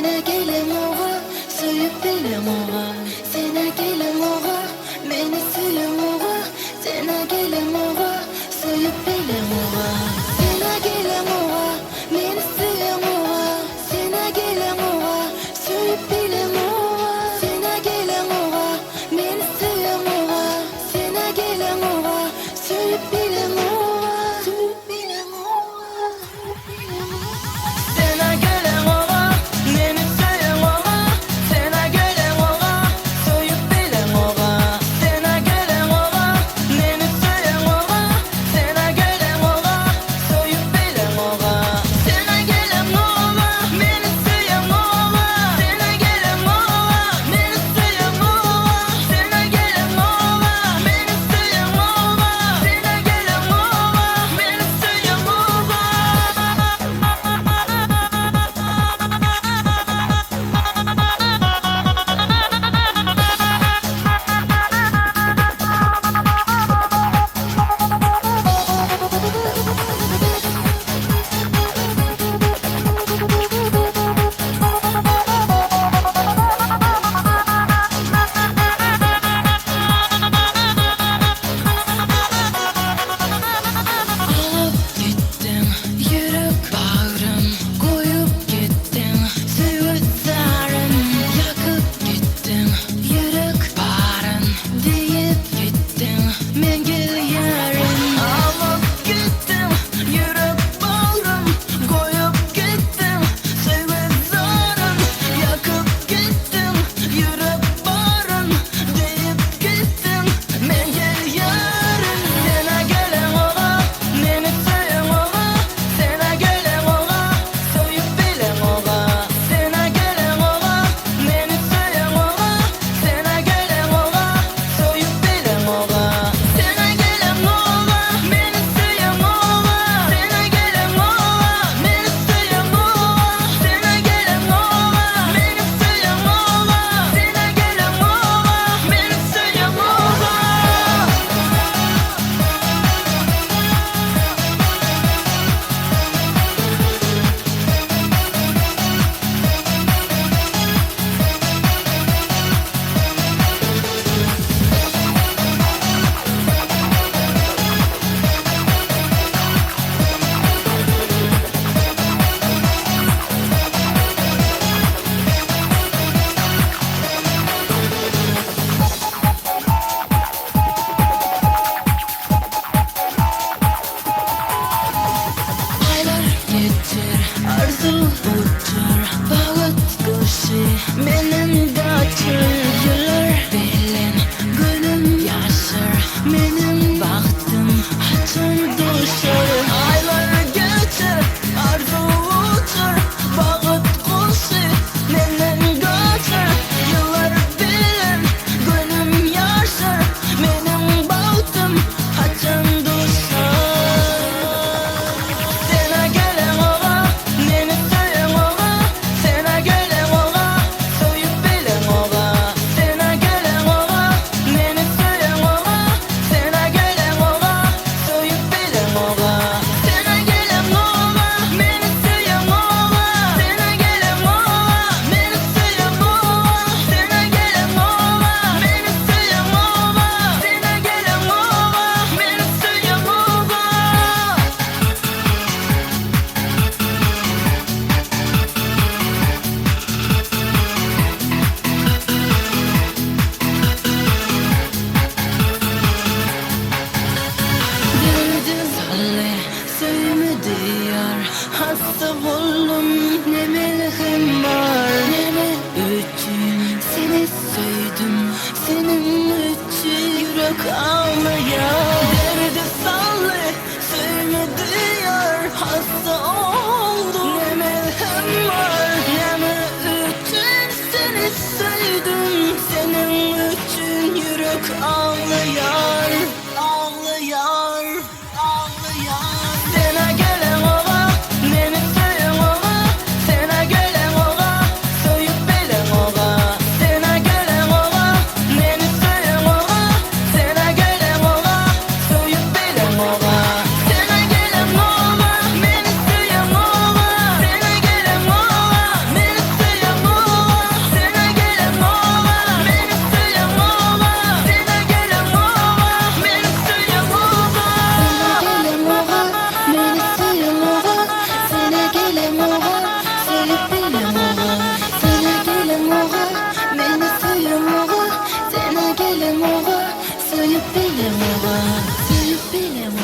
Sen-ä geleňoga, söýüp bileňoga. Sen-ä geleňoga, meni söýeňoga. Sen-ä geleňoga, söýüp bileňoga. Sen-ä geleňoga, meni söýeňoga. Sen-ä geleňoga, söýüp bileňoga. Sen-ä geleňoga, meni söýeňoga. Sen-ä geleňoga, söýüp bileňoga. Söýüp bileňoga, söýüp bileňoga. Sen-ä geleňoga, meni söýeňoga. Sen-ä geleňoga, söýüp bileňoga. Sen-ä geleňoga, meni söýeňoga. Sen-ä geleňoga, söýüp bileňoga. Sen-ä geleňoga, meni söýeňoga. Sen-ä geleňoga, meni söýeňoga. Sen-ä geleňoga, meni söýeňoga. Sen-ä geleňoga, meni söýeňoga. Alyp gitdiň ýürek bagrym, Goýup gitdiň söýgi zaryn. Ýakyp gitdiň ýürek baryn, Diýip gitdiň men gelýärin. Alyp gitdiň ýürek bagrym, Goýup gitdiň söýgi zaryn. Ýakyp gitdiň ýürek baryn, Diýip gitdiň men gelýärin. Sen-ä geleňoga, meni söýeňoga. Sen-ä geleňoga, söýüp bileňoga. Sen-ä geleňoga, meni söýeňoga. Sen-ä geleňoga, söýüp bileňoga. Sen-ä geleňoga, meni söýeňoga. Sen-ä geleňoga, meni söýeňoga. Sen-ä geleňoga, meni söýeňoga. Sen-ä geleňoga, meni söýeňoga. Aýlar geçer, arzuw uçar, Bagt guşy menden gaçar. Ýyllar bilen günüm ýaşar, Meniň bagtym haçan duşar? Aýlar geçer, arzuw uçar, Bagt guşy menden gaçar. Ýyllar bilen günüm ýaşar, Meniň bagtym haçan duşar? Sen-ä geleňoga, meni söýeňoga. Sen-ä geleňoga, söýüp bileňoga. Sen-ä geleňoga, meni söýeňoga. Sen-ä geleňoga, söýüp bileňoga. Sen-ä geleňoga, meni söýeňoga. Sen-ä geleňoga, meni söýeňoga. Sen-ä geleňoga, meni söýeňoga. Sen-ä geleňoga, meni söýeňoga. Derdi sally söýme diýar, Hassa boldum ne melhem bar. Näme üçin seni söýdüm, Seniň üçin ýürek aglaýar. Derdi sally söýme diýar, Hassa boldum ne melhem bar. Näme üçin seni söýdüm, Seniň üçin ýürek aglaýar. Aglaýar, aglaýar. Sen-ä geleňoga, meni söýeňoga. Sen-ä geleňoga, söýüp bileňoga. Sen-ä geleňoga, meni söýeňoga. Sen-ä geleňoga, söýüp bileňoga. Sen-ä geleňoga, meni söýeňoga. Sen-ä geleňoga, meni söýeňoga. bileňoga, söýüp bileňoga, söýüp bileňoga.